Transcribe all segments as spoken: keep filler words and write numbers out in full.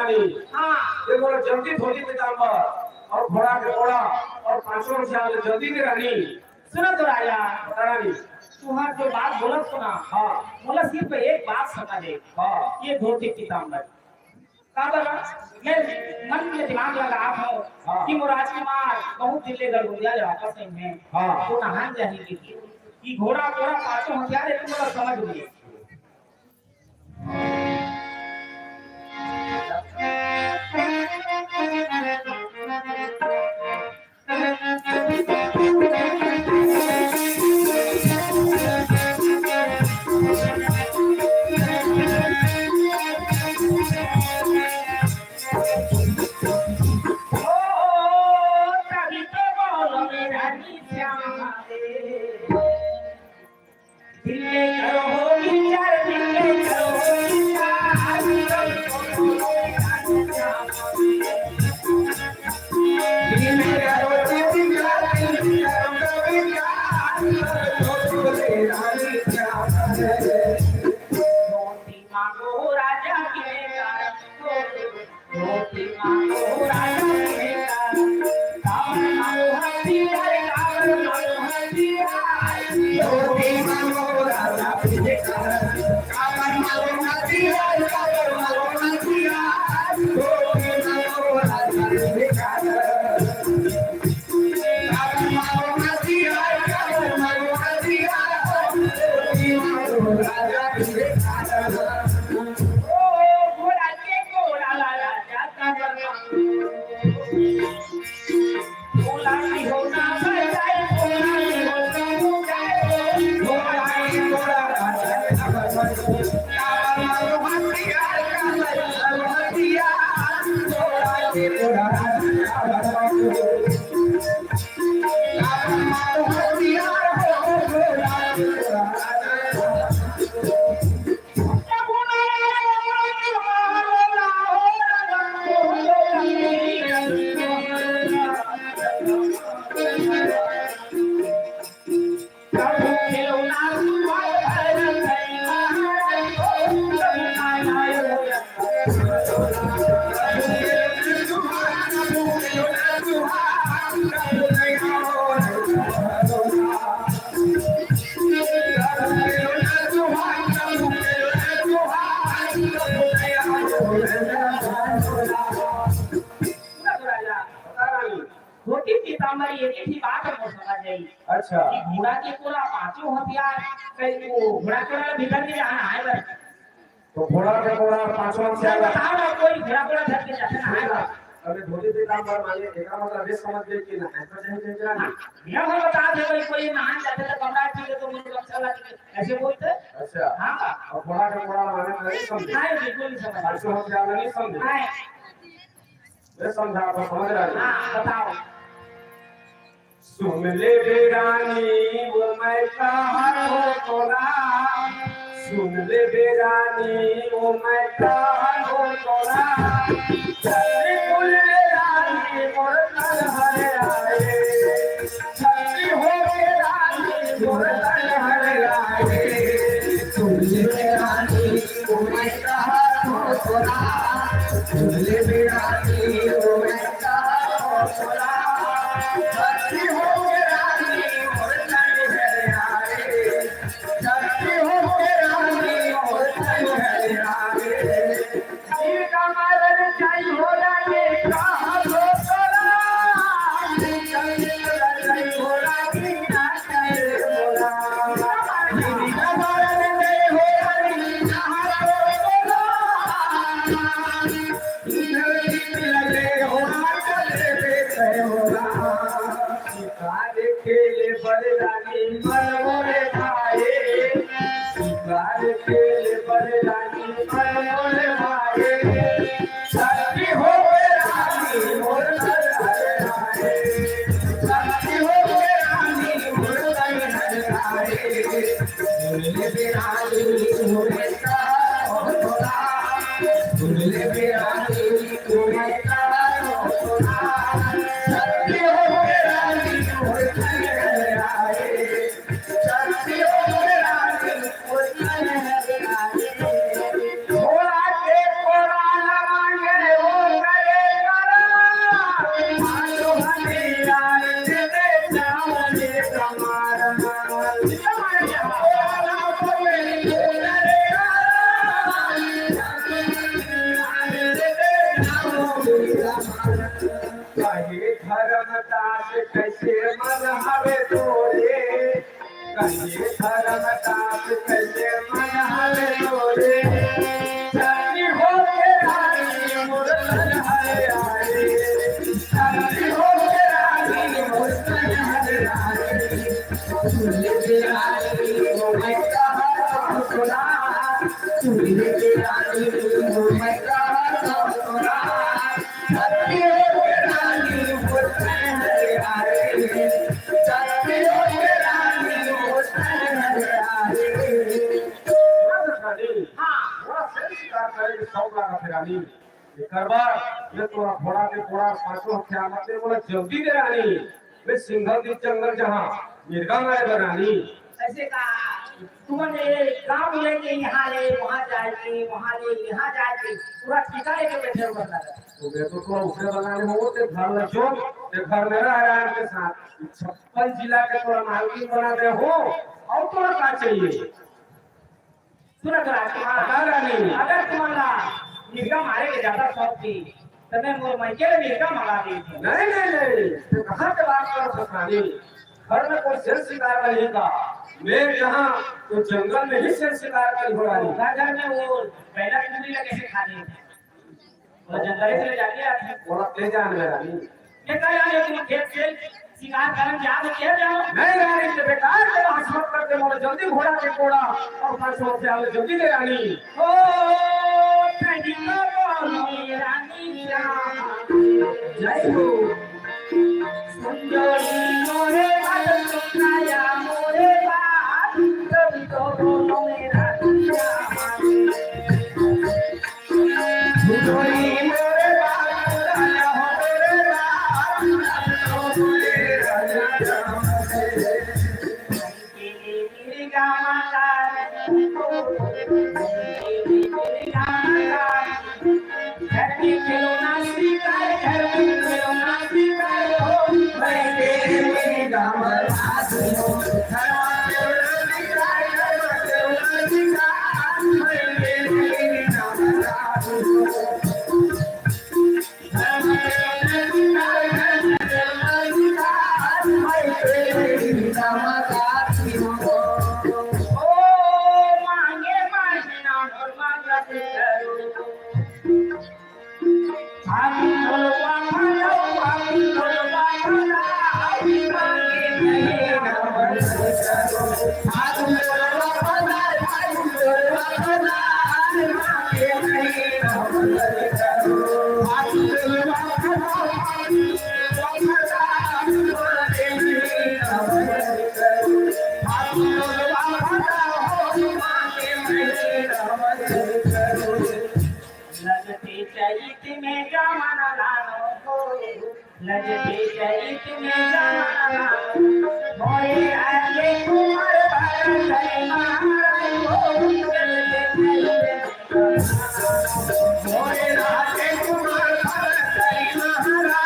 रानी। हाँ। ये बोला जल्दी धोती पीताम्बर और घोड़ा के कोड़ा और पांचों हथियार ले जल्दी के रानी। सुनो तो राजा। बता रानी। तुहार जो बात बोलत हो ना, हाँ। मोला सिर्फ एक बात समझ हे। हाँ। ये धोती पीताम्बर। काबर मैं मन में दिमाग लगा हूँ हाँ। कि मोर राजकुमार बहुत दिन ले गड़गड़िया ले वापस आए हैं। हाँ। तो नहान जाही कि, कि घोड़ा, घोड़ा पाछू हथियार है, तुम लोग समझ नहीं। धोती पीताम्बर एक ही बात है, मोर समझ आई। अच्छा। कि घोड़ा के कोड़ा पांचों हथियार, कहीं वो घोड़ा के कोड़ा भीतर नहीं जाना है बस। तो घोड़ा के कोड़ा पांचों चल हथियार। बताओ ना, कोई घोड़ा कोड़ा धर के जाते ना है बस। अरे धोती पीताम्बर माने एकरा मतलब ये समझ गए कि नहाए तो जाए, जाए, जाए। हाँ, यह हम बता दे भाई, कोई नहान जाते तो कमरा ठीक है, तो मुझे अच्छा लगे, ऐसे बोलते। अच्छा। हाँ। और घोड़ा के कोड़ा माने नहीं समझे। नहीं, बिल्कुल नहीं समझ। पांचों हथियार नहीं समझे। नहीं। ये समझा तो समझ रहे हैं। हाँ, बताओ। सुन ले बेरानी, वो मैं कहा हो तोरा। सुन ले बेरानी, वो मैं कहा हो तोरा। छतरी कुल बेरानी, मोर तन हरे आए। छतरी हो बेरानी, मोर तन हरे आए। सुन ले बेरानी, वो मैं कहा हो तोरा। सुन ले बेरानी, वो मैं कहा हो तोरा। छतरी हो बेरानी, मोर तन हरे आए। छतरी हो बेरानी, मोर तन हरे आए। वीर का मारन जाई होला के कहा हो तोरा। शिकार खेले बड़े रानी मन मोरे भाए। शिकार खेले बड़े रानी मन मोरे भाए। शक्ति हो गए रानी मोर घर आए। शक्ति हो गए रानी मोर घर आए। सुन ले बेरानी मोरे का हो तोरा। सुन ले बेरानी मोरे का हो तोरा। शक्ति हो गए रानी मोर घर आए। शक्ति हो गए रानी मोर घर आए। घोड़ा के कोड़ा न मांगे कहे धर्मदास कइसे मन हवे तोरे, कहे धर्मदास कइसे मन हवे तोरे। सती होके रानी मोर तन हरे आए, सती होके रानी मोर तन हरे आए। सुन ले रानी मोर मैं कहा सुना, सुन ले रानी मोर मैं कहा सुना। हाँ। बड़ा सेठ शिकार करे के शौक लागत हे रानी। एकर बर मैं तोरा घोड़ा के कोड़ा पाछू हथियार मत दे, मोला जल्दी दे रानी। मैं सिंघल दिन जंगल जहाँ मिर्गा मारे बर रानी। अइसे का? तुमन ये गाँव ले के यहाँ ले, वहाँ जाए के, वहाँ ले, यहाँ जाए के, पूरा ठेका लेके बैठे हुए बता रहे। तो मैं तो तोला ऊपरे बनाने हो, ते घर ला छोड़, ते घर में रह आराम के साथ। छप्पन जिला के तोला मालकिन बना दे हो, अउ तोला का चाहिए? सुना तो राजकुमार, बता रानी। अगर तुमन ला मिर्गा मारे के ज्यादा शौक थी, तो मैं मोर मइके ले मिर्गा मंगा देती। नहीं, नहीं, नहीं, तू कहाँ के बात करत हस रानी? घर में कोई शेर शिकार नहीं का? मैं कहाँ तो जंगल में ही शेर शिकार करी हो रानी। घर, घर में वो बैला कुकरी ला कइसे खा दे? वो जंगल से ले जाके आते हैं। बोला, ले जान में रानी। ये कह रहा है कि खेत से शिकार करन जा तो क्या जाओ? नहीं रानी, ते बेकार के बात मत कर दे, मोला जल्दी घोड़ा के कोड़ा अउ पाछू हथियार ले जल्दी दे रानी। ओ, तेरी तो बोली रानी राम। जय हो। सुंदरी मोरे बात सुनाया मोरे बात, तभी तो बोलो मेरा राम। लगते चैत में जमन लानो हो, लगते चैत में जमन लानो। मोरे राजे कुंवर भरत हरि महाराज हो, लगते चैत में। मोरे राजे कुंवर भरत हरि महाराज।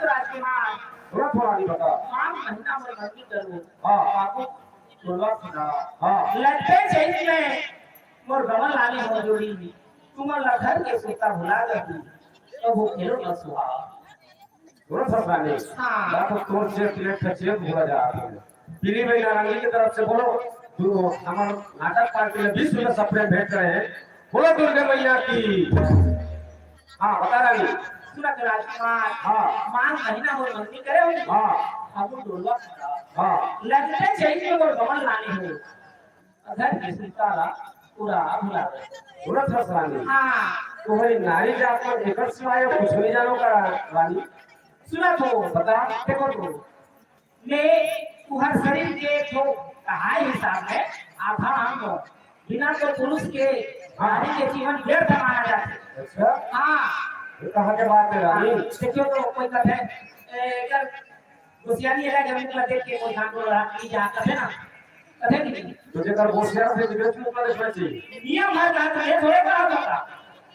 राजकुमार, थोड़ा थोड़ा नहीं बता। माघ महीना में मंदिर जरूर। हाँ। बाबू, ढोलक बजा। हाँ। लगते चैत में मोर गमन लाने हो जोड़ी, तुमन ला घर के सुरता भुला जाती, तब वो खेलो न सुहा। थोड़ा सा गाने। हाँ। बात तो तोर से प्लेट का चेप भुला जा रहा है। पीली भाई नारंगी की तरफ से बोलो, जो हमारे नाटक पार्टी में बीस रुपये सप्रेम भेंट करे हैं, बोलो दुर्गा मैया की। हाँ, बता रानी। सुना तो राजकुमार। हाँ। माघ महीना हो, मंदिर करे हो। हाँ। अब ढोलक। हाँ। लगते चैत में मोर गमन लाने हो। घर के सुरता ला पूरा भुला गए। बोलत हस रानी। हाँ। तुम्हारी नारी जात में एकर सिवाय कुछ नहीं जानो का रानी? सुना तो। बता। देखो तो, मैं तुहर शरीर के एक ठो कहाई हिसाब में आधा अंग, बिना तो पुरुष के हाँ। नारी के जीवन व्यर्थ माना जाथे। अच्छा। हाँ। ये कहाँ के बात है रानी? हाँ, देखियो तो कोई कथे, ए, कर गोसियानी एला जमीन ला देख के कोई धान को लड़ा नहीं जा, कथे ना? कथे कि नहीं? तो जेकर गोसियान से विदेश में करे सोची। नियम है, जात में थोड़े बड़ा होता।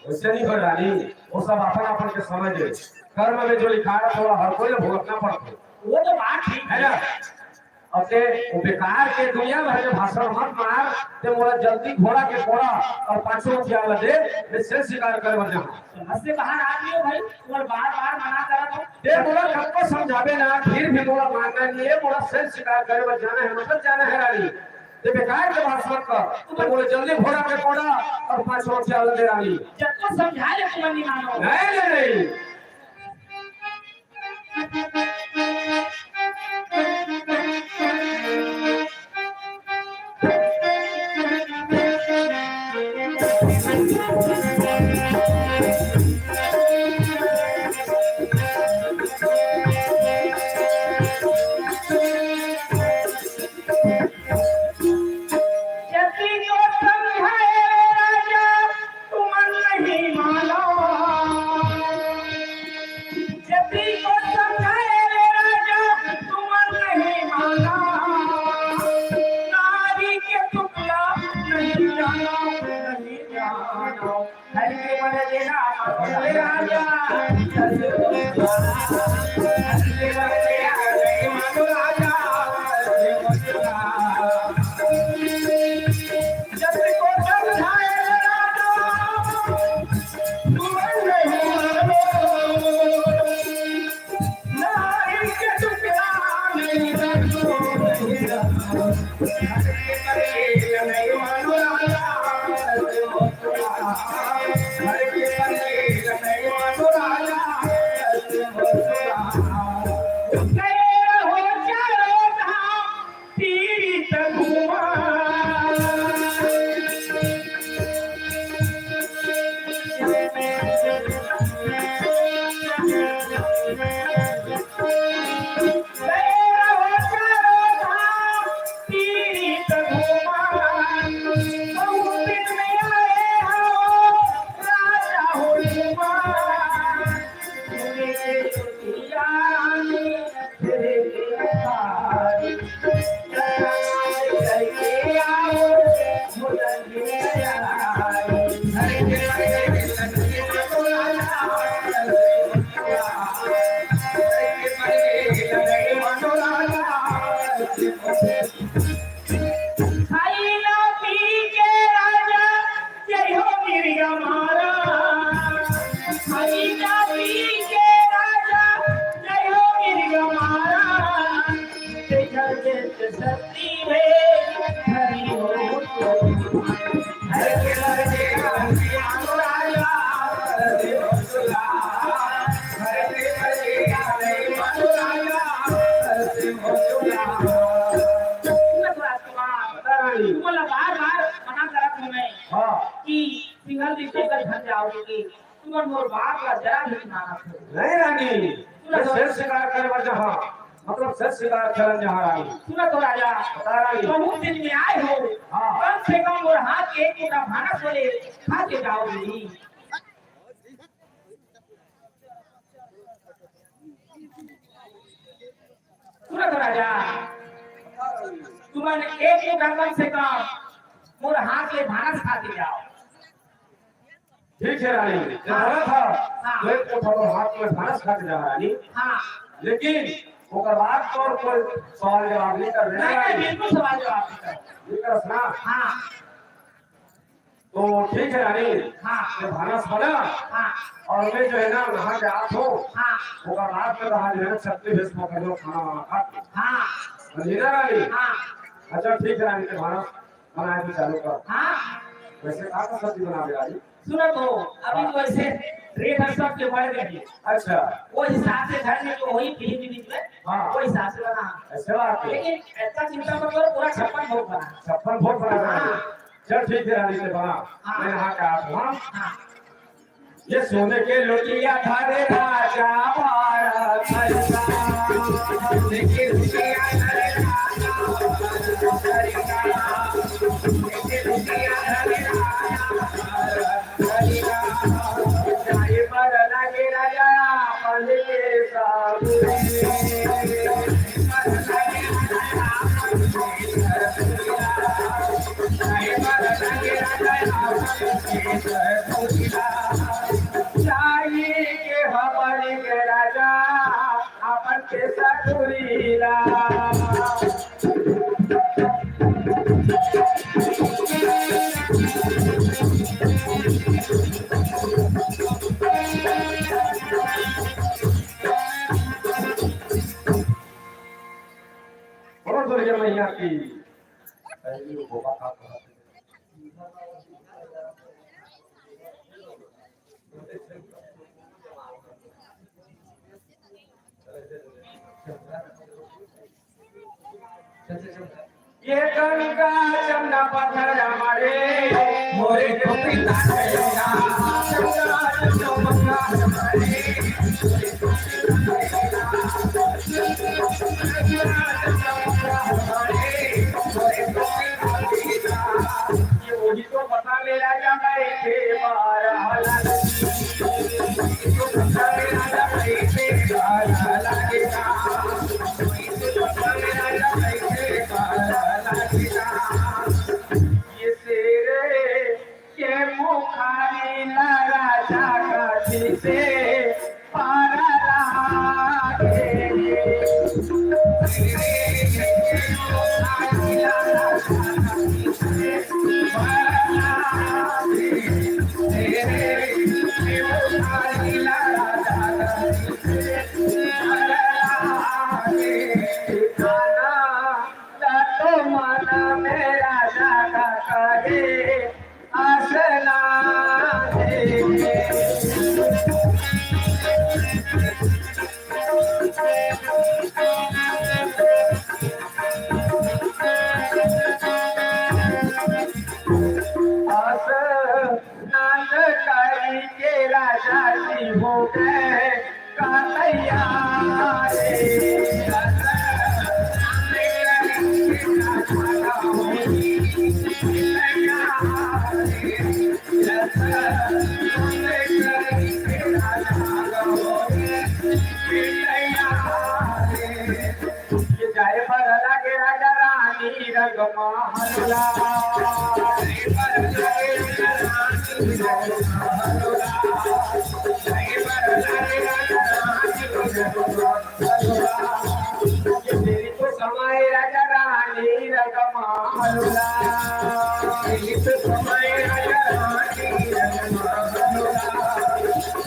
वैसे नहीं हो रानी, वो सब अपन अपन के समझ है। कर्म में जो लिखा है, थोड़ा हर कोई भुगतना पड़ता है। वो तो बात ठीक है ना? अपने वो बेकार के दुनिया भर के भाषण मत मार, ते मोला जल्दी घोड़ा के कोड़ा और पाछू हथियार ला दे, मैं शेर शिकार करे बर जाऊँ। समझ से बाहर आदमी हो भाई, तुम्हारे बार बार मना करत हो। ते मोला कतको समझाबे ना, फिर भी मोला मानना नहीं है, मोला शेर शिकार करे बर जाना है, मतलब जाना है रानी। ते बेकार के भाषण मत कर, ते मोला जल्दी घोड़ा के कोड़ा और पाछू हथियार ला दे रानी। जब तो समझा ले तुम्हारे नहीं मानो। नहीं, नहीं, नहीं। जति को समझाए रे राजा, तुम नहीं मानो। जति को समझाए रे राजा, तुम नहीं मानो। नारी के टुकड़ा नहीं जानो, नहीं जानो। हरि के बल देना, बोले राजा। हरि के बल देना, बोले राजा। जब को समझाए राजा, तुम नहीं मानो। नारी के टुकड़ा नहीं रखो, नहीं रखो। खाई ना पी के राजा, जय हो मिर्गा मारा। खाई ना पी के राजा, जय हो मिर्गा मारा। तेजल जैसे शक्ति में हरि हो। हरि के हरि के हरि के मानो राजा, हरि हो सुधा। हरि के हरि के हरि के मानो राजा, हरि हो सुधा। राजकुमार, रानी। तुमन ला बार-बार मना करत हंव मैं हाँ। कि सिंघल दीदी कर घर जाओ, क्योंकि तुमन मोर बात ला जरा भी नहीं मानत हो। नहीं रानी, सुनो मैं तो। शेर शिकार करे बर जहाँ, मतलब शेर शिकार खेलन जहाँ रानी। सुनो तो राजा, बता रानी। बहुत दिन में आए हो, हाँ। कम से कम मोर हाथ के एक टुकड़ा भानस वाले खा के जाओ दीदी। सुनत राजा, तुमन एक एक कम से कम मोर हाथ ले भानस खा के जाओ। ठीक है रानी, जब हाँ। बोला था, हाँ। तो एक तो थोड़ा हाथ में भानस खा के जा रानी। हाँ। लेकिन ओकर बाद तो और कोई सवाल जवाब नहीं कर रहे नहीं, नहीं, रानी। बिल्कुल सवाल जवाब नहीं कर। नहीं करस ना? हाँ। तो ठीक है रानी, हाँ। ये भानस बना हाँ। और मैं जो है ना वहाँ जात हूँ, हाँ। ओकर बाद में कहा जो है ना छत्तीस भेज पकड़ लो, खाना वाना खा के। हाँ। समझी ना रानी? हाँ। अच्छा ठीक है रानी, तो भानस बनाए के चालू कर। हाँ। वैसे का का सब्जी बनावे रानी? सुनो तो, अभी हाँ। तो ऐसे रेट है सबके बढ़ गए। अच्छा। वो हिसाब से घर में जो वही पीढ़ी के बीच में, हाँ। वो हिसाब से बना। ऐसे बात है। लेकिन इतना चिंता मत करो, पूरा छप्पन भोग बना। छप्पन भोग बना हाँ। रानी। चल ठीक है रानी, से बना। हाँ। मैं नहा के आत हूँ, हाँ? हाँ। ये सोने के लोटिया धरे राजा भारत हरिका। सोने के लोटिया धरे राजा भारत हरिका। सोने के लोटिया धरे राजा भारत हरिका। जाए बर लागे राजा अपन के साबुन। जाई के हमरी के राजा, अपन के ससुरी ला। बोलो दुर्गा मैया की। ये गंगा जमुना पथरा मारे, मोरे गोविंदा गंगा, गंगा जमुना पथरा मारे। ये वही तो पता मेरा या मैं के मारा। ये शेर के मुखारी ला राजा काठी से पारा लागे। तो मन में राजा का करे आसना दे। आसना करी के राजा जी हो गए का तैयार। ये जाए बर लागे राजा रानी रंग महल ला। ये तेरी तो समय राजा रानी रंग महल ला। तेरी तो समय राजा रानी रंग महल ला।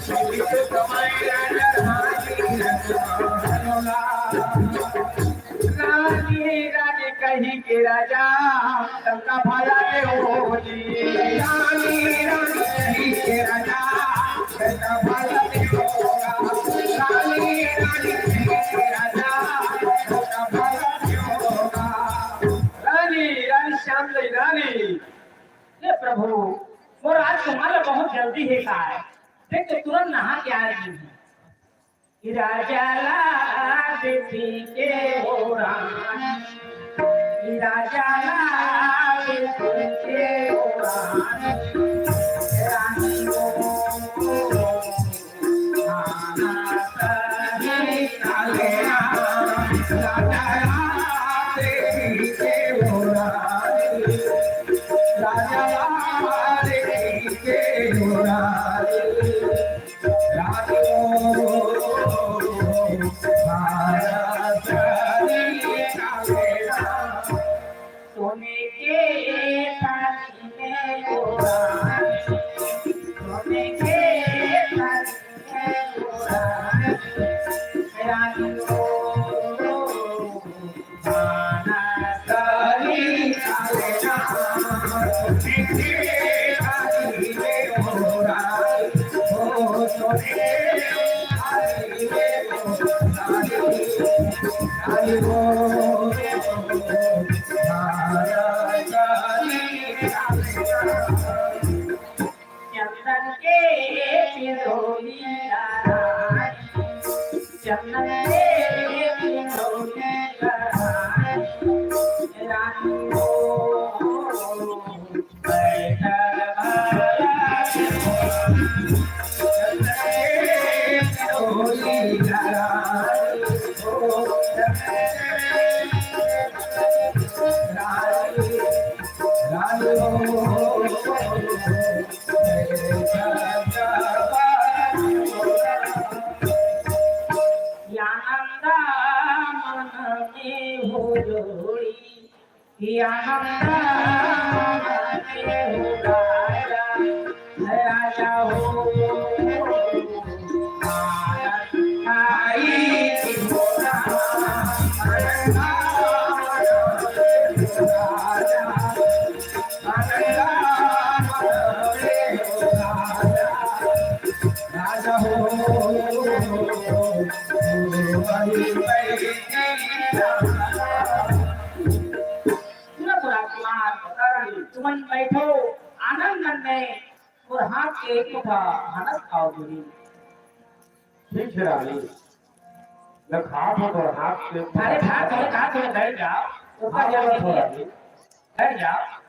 तेरी तो समय राजा रानी रंग महल ला। रानी, रानी कही के राजा, तनका भला दे हो जी। रानी, रानी कही के राजा, तनका भला दे हो। रानी, रानी कही के राजा, तनका भला दे हो। रानी, रानी श्याम जी, रानी। हे प्रभु, मोर आज तुम्हारा बहुत जल्दी हे का है? देख तो तुरंत नहा के आ रही हूँ। राजा ला देखी के हो राम, राजा ला देखी के हो राम, रानी हो, आना सही काले राम, राजा ला देखी के हो राम, राजा ला देखी के हो राम। सोने के थाली में हो रानी, सोने के थाली में हो रानी, रानी हो। आनंद मन में हो जोड़ी, कि आनंद मन में हो राजा, राजा हो। आनंद आई कि हो राजा, राजा। तुरंत राजकुमार, तुमन बैठो, आनंद मन में मोर हाथ के एक मुठा भानस खाओ देवी। ठीक है रानी, मैं खात हूँ तोर हाथ के। अरे खात हो, खात हो, बैठ जाओ, ऊपर जाओ, बैठ जाओ।